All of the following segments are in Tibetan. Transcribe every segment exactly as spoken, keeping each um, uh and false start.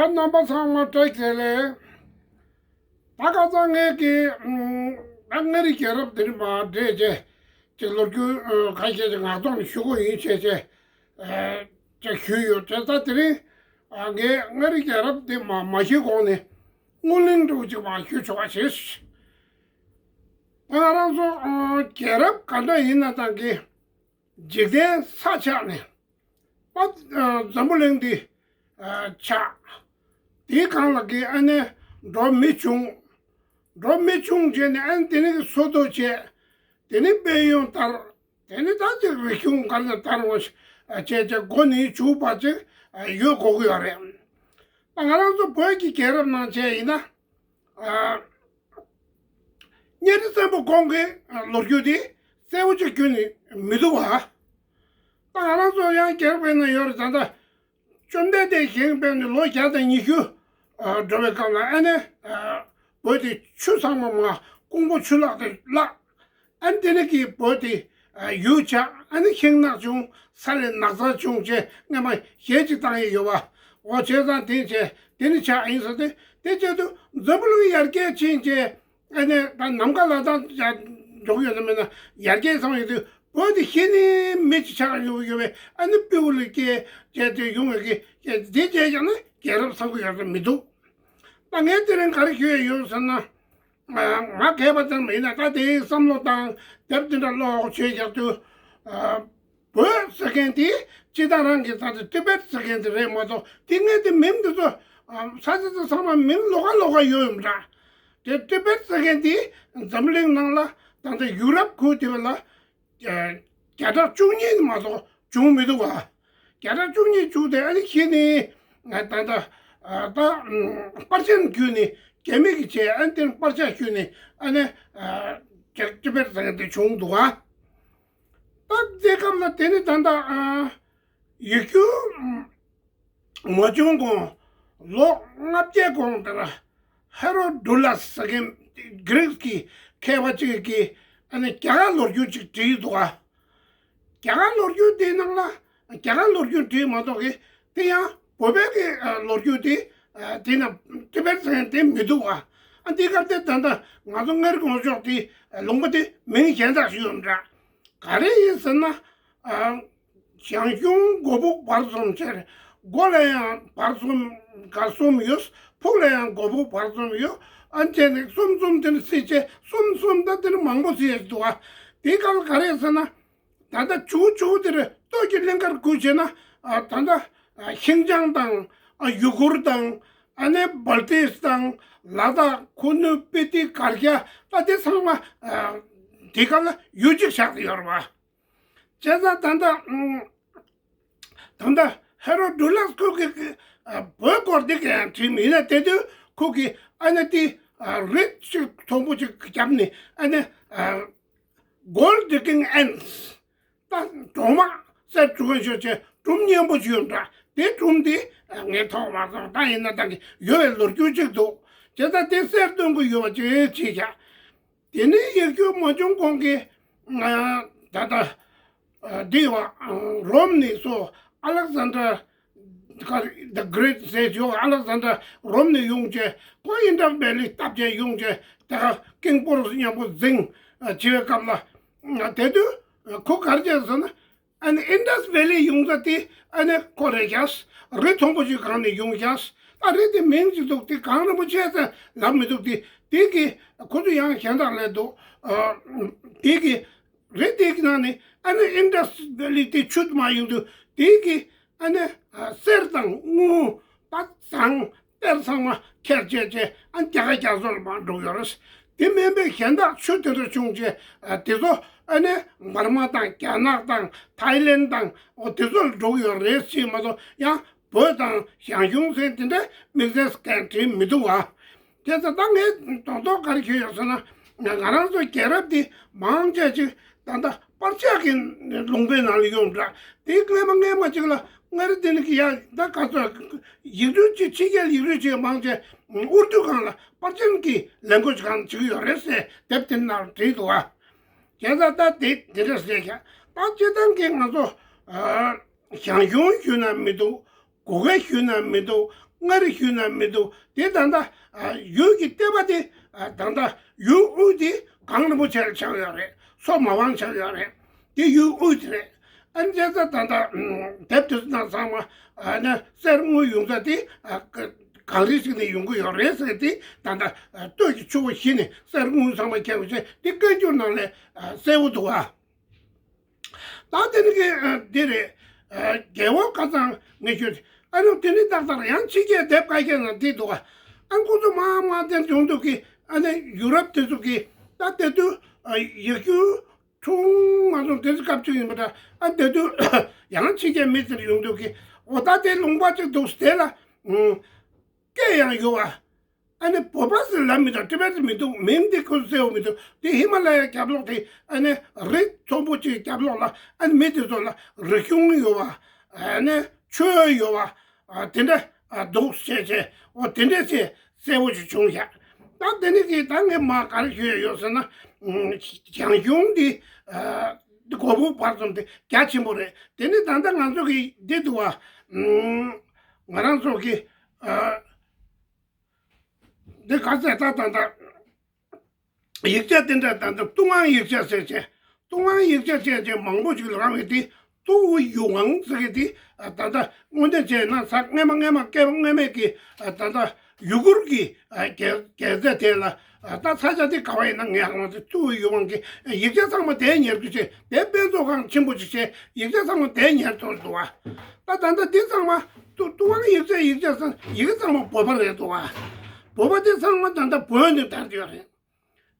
རྣམ་པ་ཚང་མ་བཀྲ་ཤིས་བདེ་ལེགས། ད་ཁ་སང་ངས་ཀྱི་ད་མངའ་རིས་རྒྱལ་རབས་དེ་རིང་མ་འདྲེས་བྱས་ཀྱི་ལོ་རྒྱུས་ཁ་ཤས་ཀྱི་ངག་ཐོག་ནས་ཞུ་དགོས་ཡིན་བྱས་བྱས་ཀྱི་ཞུས་ཡོད། བྱས་ཙང་དེ་རིང་ངས་མངའ་རིས་རྒྱལ་རབས་དེ་མ་མ་ཞུས་གོང་ནས་སྔོན་གླེང་འདྲ་བོ་ཅིག་མ་ཞུས་ཆོག་པ་བྱས། ད་ང་རང་ཚོ་རྒྱལ་རབས་ག་འདྲ་ཡིན་ན་ད་གི་འཇིག་རྟེན་ས་ཆགས་ནས་པ་འཛམ་བུ་གླིང་འདི་ཆགས། དེའི་སྒང་ལ་གི་ཨ་ནེ་འགྲོ་མི་བྱུང་། འགྲོ་མི་བྱུང་བྱས་ནས་ཨ་ནེ་དེ་ནས་གི་སོ་ཐོག་བྱས། དེ་ནས་དཔལ་ཡོན་དར། དེ་ནས་ད་ཅིག་རིག་གཞུང་ག་ནས་དར་བ་བྱས་བྱས་འགོ་ནས་མཇུག་བར་ཅིག་ཡོད་དགོས་ཀྱི་ཡོད་རེད། ད་ང་རང་ཚོ་བོད་ཀྱི་རྒྱལ་རབས་ནང་བྱས་ཡིན་ན། གཉའ་ཁྲི་བཙན་པོ་གོང་གི་ལོ་རྒྱུས་དེ་གསལ་བོ་ཅིག་ཁྱོན་ནས་མི་འདུག་བ། ད་ང་རང་ཚོ་ཡང་རྒྱལ་རབས་ནང་ཡོད་རེད། ད་ལྟ་བཅོམ་ལྡན་འདས་བཞེངས་པའི་ནས་ལོ་བརྒྱ་དང་ཉི་ཤུ་འགྲོ་བའི་སྐབས་ལ་ཨ་ནེ་བོད་དེ་ཆུ་ཚང་མ་མ་ཀོང་པོ་ཆུ་ལག་དེ་བརླག་ཨ་ནེ་དེ་ནས་ཀྱི་བོད་དེ་ཡུལ་ཆགས། ཨ་ནེ་ཤིང་ནགས་བྱུང་། ས་ལས་ནགས་ཚལ་བྱུང་བྱས་སྔ་མ་གཞས་ཅིག་བཏང་ཡས་ཡོད་བ། འོ་བྱས་ཙང་དེ་བྱས་དེ་ནི་ཆགས་ཡིན་ཟེར་ཏེ། དེ་བྱས་དུས་འཛམ་བུ་གླིང་ཡར་རྒྱས་ཕྱིན་བྱས་ཨ་ནེ་ད་ནམ་མཁའ་ལ་ད་འགྲོ་གི་ཡོད་ན་མེད་ན་ཡར་རྒྱས་སོང་ཡོད་དུས་བོད་དེ་གཞི་ནས་མི་ཅིག་ཆགས་ཡོད་ཡོད་པས། ཨ་ནེ་སྤྲེའུ་ལ་སྐྱེས་བྱས་དེ་ཡོང་བའི་གི་དེ་བྱས་ཀྱང་ན་རྒྱལ་རབས་ཚང་གི་ཡོད་ས་མི་འདུག་ད་ངས་དེ་རིང་ག་རེ་ཞུ་ཡས་ཡོད་ཟེར་ན། ང་གས་པ་ཙམ་ཡིན་ན་ད་དེའི་བསམ་བློ་བཏང་དེབ་འདི་འདྲ་ཀློག་བྱས་ཀྱང་དུས། བོད་ཟེར་མཁན་དེ་སྤྱི་བཏང་རང་གི་ད་ལྟ་ཏི་བེད་ཟེར་མཁན་དེ་རེད་མ་གཏོགས། དེ་སྔའི་དེ་མིང་འདི་ཚོ་ས་ཆ་ཚོ་ཚང་མ་མིང་ལོགས་ཀ་ལོགས་ཀ་ཡོད་ཡོད་འདྲ། དེ་ཏི་བེད་ཟེར་མཁན་དེ་འཛམ་གླིང་ནང་ལ་ད་ལྟ་ཡུ་རོབ་ཁུལ་དེ་བ་ལ་བརྒྱ་ཕྲག་བཅུ་གཉིས་མ་གཏོགས་བྱུང་མི་འདུག་བ། བརྒྱ་ཕྲག་བཅུ་གཉིས་བྱུང་སྟེ་ཨ་ནི་གཞི་ནས་ད་ལྟ་ད་པར་ཆེན་བརྒྱུད་ནས་རྒྱ་མི་གི་བྱས། ཨ་ནི་དེ་པར་ཆ་བརྒྱུད་ནས་ཨ་ནི་ཏི་བེད་ཟེར་མཁན་དེ་བྱུང་འདུག་བ། ད་དེ་སྐབས་ལ་དེ་ནི་ད་ལྟ་ཡིག་སྒྱུར་མ་བྱུང་གོང་ལོ་ལྔ་བརྒྱའི་གོང་དེར་ཧེ་རོ་ཌུ་ལས་ཟེར་མཁན་གྷི་རིག་གི་མཁས་པ་གཅིག་གིས་ཨ་ནི་རྒྱ་གར་ལོ་རྒྱུས་གཅིག་བྲིས་འདུག་ག་རྒྱ་གར་ལོ་རྒྱུས་དེའི་ནང་ལ་རྒྱ་གར་ལོ་རྒྱུས་བྲིས་མ་གཏོགས་གི་དེ་ཡང་བོད་པའི་གི་ལོ་རྒྱུས་དེ་དེ་ན་ཏི་བེད་ཟེར་མཁན་དེ་མི་འདུག་ག་ཨ་འདི་སྐབས་དེ་ད་ལྟ་ང་ཚོ་སྔར་གོང་ཞོག་དེ་ལུང་པ་དེ་མིང་གཞན་དག་ཞིག་ཡོད་འདྲ། ག་རེ་ཡིན་ཟེར་ན། ཞང་ཞུང་སྒོ་ཕུག་བར་གསུམ་བྱས། སྒོ་ལ་ཡང་བར་གསུམ་ག་གསུམ་ཡོད། ཕུག་ལ་ཡང་སྒོ་ཕུག་བར་གསུམ་ཡོད། ཨ་ནི་བྱས་ནས་གསུམ་གསུམ་དེ་ནི་སྲིད་བྱས་གསུམ་གསུམ་ད་དེ་ནི་མང་པོ་སྲིད་ཡས་འདུག་ག་དེའི་སྐབས་ལ་ག་རེ་ཟེར་ན། ད་ལྟ་བྱུག་བྱུག་དེར་སྟོད་ཀྱི་གླིང་ཁར་བསྒུགས་བྱས་ན་ད་ལྟ་ཤིང་ཅང་དང་ཡུ་གུར་དང་ཨ་ནི་སྦལ་ཏིས་དང་ལ་དྭགས་ཁུ་ནུ་སྤི་ཏི་གར་རྒྱ་ད་དེ་ཚང་མ་དེའི་སྐབས་ལ་ཡུལ་གཅིག་ཆགས་ཏེ་ཡོད་རེད་བ། བྱས་ཙང་ད་ལྟ་ད་ལྟ་ཧེ་རོ་ཌུ་ལས་ཁོ་གི་བོད་སྐོར་འདི་ག་ཡང་བྲིས་མིན་ན། དེ་དུས་ཁོ་གི་ཨ་ནི་དེ་རི་གཅིག་མཐོན་པོ་གཅིག་བརྒྱབ་ནས་ཨ་ནི་Gold Digging Ants ད་སྒྲོལ་མ་གསེར་བྱུག་མཁན་ཤོད་ཅེས་སྒྲུང་སྙན་པོ་ཞིག་ཡོད་འདྲ། དེ་སྒྲུང་དེ་ངས་མཐོང་མ་སོང་། ད་ཡིན་ན་ད་གི་ཡོད་པའི་ལོ་རྒྱུས་གཅིག་འདུག་བྱས་ཙང་དེ་གསལ་སྟོན་གྱི་ཡོད་པ་ཅིག་བྱས་ཀྱང་། དེ་ནས་ཡིག་སྒྱུར་མ་བྱུང་གོང་གི་ད་ལྟ་འདི་བ་རོམ་ནས་སོ། ཨ་ལེག་ཟན་ཌར་the Great ཟེར་ཡོད། ཨ་ལེག་ཟན་ཌར་རོམ་ནས་ཡོང་བྱས་ཁོ་ཨིན་ཌས་བེ་ལི་བཏབ་བྱས་ཡོང་བྱས་དེ་ག་ཀིང་པོ་རུ་སི་མཉམ་པོ་འཛིང་བྱེད་པའི་སྐབས་ལ་དེ་དུས་ཁོ་ག་རེ་བྱས་ཟེར་ན། ཨ་ནི་ཨིན་ཌས་བེ་ལི་ཡོང་ས་དེ་ཨ་ནི་ཁོ་རེད་ཤག་རི་མཐོན་པོ་ཞིག་སྒང་ནས་ཡོང་ཤག་ད་རི་དེ་མིང་ཅིག་འདུག་དེ་གངས་རིན་པོ་ཆེ་ཟེར་ལབ་མི་འདུག་དེ་དེ་གི་ཁོ་ཚོ་ཡང་གཞན་དག་ལས་འདུག་དེ་གི་རི་དེ་གི་ནང་ནས་ཨ་ནི་ཨིན་ཌས་བེ་ལི་དེ་ཆུ་དུ་མ་ཡོང་དུས་དེ་གི་ཨ་ནི་གསེར་དང་དངུལ་ད་ཟངས་གཏེར་ཚང་མ་ཁྱེར་བྱས་བྱས་ཨ་ནི་རྒྱ་གར་རྒྱ་མཚོ་ལ་མར་འགྲོ་གི་ཡོད་རེད། དེ་མིན་པའི་གཞན་དག་ཆུ་དེ་འདྲ་བྱུང་བྱས་དེ་ཚོ་ཨ་ནི་འབར་མ་དང་རྒྱ་ནག་དང་ཐའི་ལེན་དང་འོ་དེ་ཚོ་ལ་འགྲོ་གི་ཡོད་རེད་ཅེས་མ་གཏོགས། ཡང་བོད་དང་ཞང་ཞུང་ཟེར་དེ་འདྲ་དམིགས་བསལ་གང་བྲིས་མི་འདུག་བ། དེ་ཚོ་ད་ངས་རྡོག་རྡོག་ག་རེ་ཞུས་ཡོད་ཟེར་ན། ང་རང་ཚོ་རྒྱལ་རབས་འདི་མང་ཆེ་ཅིག་ད་ལྟ་པར་ཆས་ཀྱི་ལུང་པའི་ནང་ལ་ཡོང་འདྲ། དེའི་སྔས་མ་སྔས་མ་ཅིག་ལ་མངའ་རིས་དེ་ནི་གི་ཡ་ད་ག་ཚོད་ཡིག་འབྲུ་ཅིག་ཕྱི་རྒྱལ་ཡིག་འབྲུ་ཅིག་མང་ཆེ་ཨུར་དུ་སྒང་ལ་པར་ཆེན་གྱི་ལེན་གོ་ཅིག་གང་བྱེད་ཀྱི་ཡོད་རེད་ཟེར་དེབ་དེ་ནང་བྲིས་འདུག་བ། བྱས་ཙང་ད་དེ་དེ་འདྲ་ཟེར་ཀྱང་ད་སྤྱིར་བཏང་གི་ང་ཚོ་ཞང་ཞུང་ཞུས་ན་མི་འདུག་གུ་གེ་ཞུས་ན་མི་འདུག་མངའ་རིས་ཞུས་ན་མི་འདུག་དེ་ད་ལྟ་ཡུལ་གྱི་ལྟེ་བ་དེ་ད་ལྟ་ཡུལ་དབུས་དེ་གངས་རིན་པོ་ཆེ་ལ་ཆགས་ཡོད་རེད། སོག་མ་དབང་ཆགས་ཡོད་རེད། དེ་ཡུལ་དབུས་དེ་རེད། ཨ་ནི་བྱས་ཙང་ད་ལྟ་དེབ་དེ་ཚོ་ནང་ཚང་མ་ཨ་ནི་གསེར་དངུལ་ཡོང་ས་དེ་གངས་རི་ཞིག་ནས་ཡོང་གི་ཡོད་རེད་ཟེར་དེ་ད་ལྟ་སྟོད་ཀྱི་ཆུ་བོ་བཞི་ནས་གསེར་དངུལ་ཚང་མ་ཁྱེར་བ་བྱས་དེ་བཀའ་འགྱུར་ནང་ལ་གསལ་བོ་འདུག་ཨ། ད་དེ་ནི་གི་འདི་རེད། རྒྱལ་བ་ཁ་སང་ངས་ཞུས། ཨ་ནི་དེ་ནི་ཏག་ཏག་ཡང་ཕྱི་རྒྱལ་དེབ་ཁ་ཤས་ནང་བྲིས་འདུག་ཨ། ཨ་ཁོ་ཚོ་མང་མང་དེ་བྱུང་འདུག་གི་ཨ་ནི་ཡུ་རོབ་དེ་ཚོ་གི་ད་དེ་དུས་ཡིག་རྒྱུགས་ཆུང་མ་སོང་དེ་ཚོ་སྐབས་ཅིག་ཡིན་པ་འདྲ། ཨ་དེ་དུས་ཡང་ཕྱི་རྒྱལ་མི་དེར་ཡོང་འདུག་གི་འོ་ད་དེ་ལུང་པ་ཅིག་འདུག་དེ་ལ་སྐད་ཡང་ཡོད་བ། ཨ་ནི་བོད་པ་ཟེར་ལབ་མི་འདུག་ཊི་བེ་ཊི་མི་འདུག་མིང་འདི་ཁོ་གསལ་བོ་མི་འདུག་དེ་ཧི་མ་ལ་ཡའི་རྒྱབ་ལོགས་དེ་ཨ་ནི་རི་མཐོན་པོ་ཅིག་རྒྱབ་ལོགས་ལ་ཨ་ནི་མི་དེ་ཚོ་ལ་རིག་གཞུང་ཡོད་བ། ཨ་ནི་ཆོས་ཡོད་བ། ཨ་དེ་འདྲ་ཨ་འདུག་བྱས་བྱས་འོ་དེ་འདྲ་བྱས་གསལ་བོ་ཞིག་བྱུང་ཤག་ད་དེ་ནི་གི་ད་ངས་མ་ག་རེ་ཞུ་ཡ་ཡོད་ཟེར་ན་ཞང་ཞུང་འདི་ཨ་འདི་གོ་བོ་བར་ཙམ་དེ་རྒྱ་ཆེན་པོ་རེད། དེ་ནི་ད་ལྟ་ང་ཚོ་གི་འདི་འདུག་བ། ང་རང་ཚོ་གི་ཨ། འདི་ག་ཚད་ད་ད་ད། ཡིག་ཆ་དེ་འདྲ་ད་ད་ཏུའུ་ཝང་ཡིག་ཆ་ཟེར་བྱས། ཏུའུ་ཝང་ཡིག་ཆ་ཟེར་བྱས་མང་པོ་ཞིག་ལ་རང་གི་དེ་ཏུའུ་ཡུའུ་ཝང་ཟེར་གི་དེ་ད་ལྟ་དངོས་གནས་བྱས་ན་ས་སྔས་མ་སྔས་མ་སྐལ་བ་སྔས་མའི་གི་ད་ལྟ་ཡུ་གུར་གི་རྒྱལ་རྒྱལ་རྩེ་དེ་ལ་ད་ས་ཆ་དེ་ག་བ་ཡིན་ན་ངས་ཧ་ལམ་དེ་ཏུའུ་ཡུའུ་ཝང་གི་ཡིག་ཆ་ཚང་མ་དེ་ཉར་རྒྱུ་བྱས་དེ་དཔེ་མཛོད་ཁང་ཆེན་པོ་ཅིག་བྱས་ཡིག་ཆ་ཚང་མ་དེ་ཉར་ཐུབ་འདུག་བ། ད་ད་ལྟ་འདི་ཚང་མ་ཏུ་ཏུའུ་ཝང་ཡིག་ཆ་ཡིག་ཆ་ཚང་ཡི་གེ་ཚང་མ་བོད་པ་རེད་འདུག་བ། བོད་པ་དེ་ཚང་མ་ད་ལྟ་བོད་ནས་དར་གྱི་ཡོད་རེད།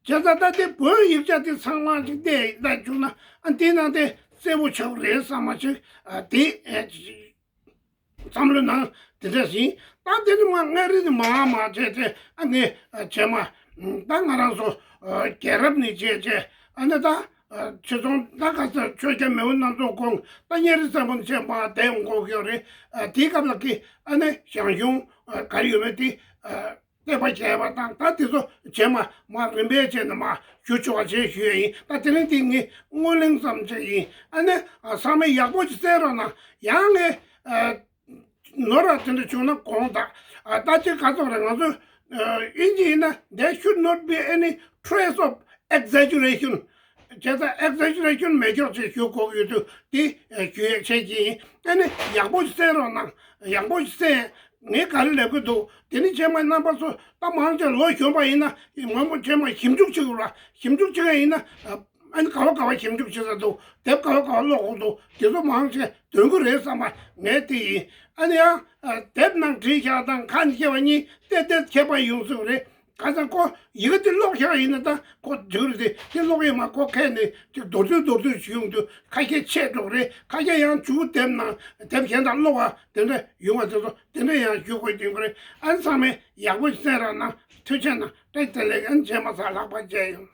བྱས་ཙང་ད་ལྟ་བོད་ཡིག་ཆ་དེ་ཚང་མ་ཅིག་བལྟས་ཡིན་ད་བྱུང་ན་ཨ་འདི་ནང་དེ་གསལ་པོ་ཆགས་རེད་བསམ་མ་ཆགས་ཨ་དེ་ཨེ་བསམ་བློ་ནང་དེ་འདྲ་ཞིག་ད་དེ་ནི་མ་སྔ་རི་ནི་མ་མ་བྱས་ཏེ་ཨ་ནི་བྱས་མ་ད་ང་རང་ཚོ་རྒྱལ་རབས་ནས་བྱས་བྱས་ཨ་ནི་ད། ཆེ་ཚོང་ད་ག་ས་ཆོས་རྒྱལ་མེས་དབོན་རྣམ་རྫོགས་དགོངས་ད་གཉན་རི་བཙན་པོ་མཆེད་པ་དེ་ཡོང་གོ་གི་ཡོད་རེད། དེའི་སྐབས་ལ་གི་ཨ་ནི་ཞང་ཞུང་ག་རེ་ཡོད་མེད་དེ་བསྟན་པ་རྒྱས་པ་དང་ད་དེ་ཚོ་བྱས་མ་མ་རིམ་པས་བྱས་ནས་མ་ཞུ་ཆོག་པ་བྱས་ཞུ་ཡ་ཡིན། ད་དེ་རིང་དེ་ངས་སྔོན་གླེང་ཙམ་བྱས་ཡིན། ཨ་ནི་ཚང་མས་ཡག་པོ་ཅིག་གསན་རོགས་གནང་། ཡང་ངས་ནོར་བ་དེ་འདྲ་བྱུང་ན་དགོངས་དག་ད་ཅི་ག་ཚོད་རེད་ང་ཚོ་ཨིན་ཇི་ཡིན་ན། There should not be any trace of exaggeration. བྱས་ཙང་exaggeration་མེད་ཀྱོག་ཅིག་ཞུ་དགོས་ཡོད་དུས་དེ་ཞུ་ཡས་བྱས་ཀྱི་ཡིན། ཨ་ནི་ཡག་པོ་ཞིག་གསན་རོགས་གནང་། ཡག་པོ་ཞིག་གསན། ངས་ག་རེ་ལབ་ཀྱི་འདུག་དེ་ནི་ཁྱེད་མ་རྣམ་པ་ཚོ་ད་མང་ཆེ་ལོ་གཞོན་པ་ཡིན་ན་མང་པོ་ཁྱེད་མ་ཞིབ་འཇུག་བྱེད་དགོས་ར། ཞིབ་འཇུག་བྱེད་མཁན་ཡིན་ན་ཨ་ནི་ག་བ་ག་བ་ཞིབ་འཇུག་བྱེད་ས་འདུག་དེབ་ག་བ་ག་བ་ཀློག་དགོས་འདུག་དེ་ཚོ་མང་ཆེ་འདོན་གྱི་རེད་བསམ་པ་ངས་དེ་ཡིན། ཨ་ནི་ཡང་དེབ་ནང་བྲིས་བཞག་དང་ཁ་ནས་བཤད་པ་གཉིས་ཏན་ཏན་ཁྱད་པར་ཡོང་སྲིད་རེད། ག་ཚ་ཁོ་ཡི་གེ་དེ་ཀློག་བཞག་ཡིན་ན་ད་ཁོ་འགྲིག་རེད་དེ་དེ་ཀློག་ཡིན་མ་ཁོ་ཁས་ནས་ཅིག་མདོར་བསྡུས་མདོར་བསྡུས་ཞིག་ཡོང་དུས་ཁ་ཤས་ཆད་འགྲོ་གི་རེད། ཁ་ཤས་ཡང་མཇུག་དེབ་ནང་དེབ་གཞན་དག་ཀློག་པ་དེ་འདྲ་ཡོང་བ་དེ་ཚོ་དེ་འདྲ་ཡང་ཞུ་དགོས་ཀྱི་ཡོང་གི་རེད། ཨ་ནི་ཚང་མས་ཡག་པོ་ཞིག་གསན་རོགས་གནང་། ཐུགས་རྗེ་གནང་། བཀྲ་ཤིས་བདེ་ལེགས། ཨ་ནི་རྗེས་མ་ཚ་ལྷག་པར་མཇལ་ཡོང་།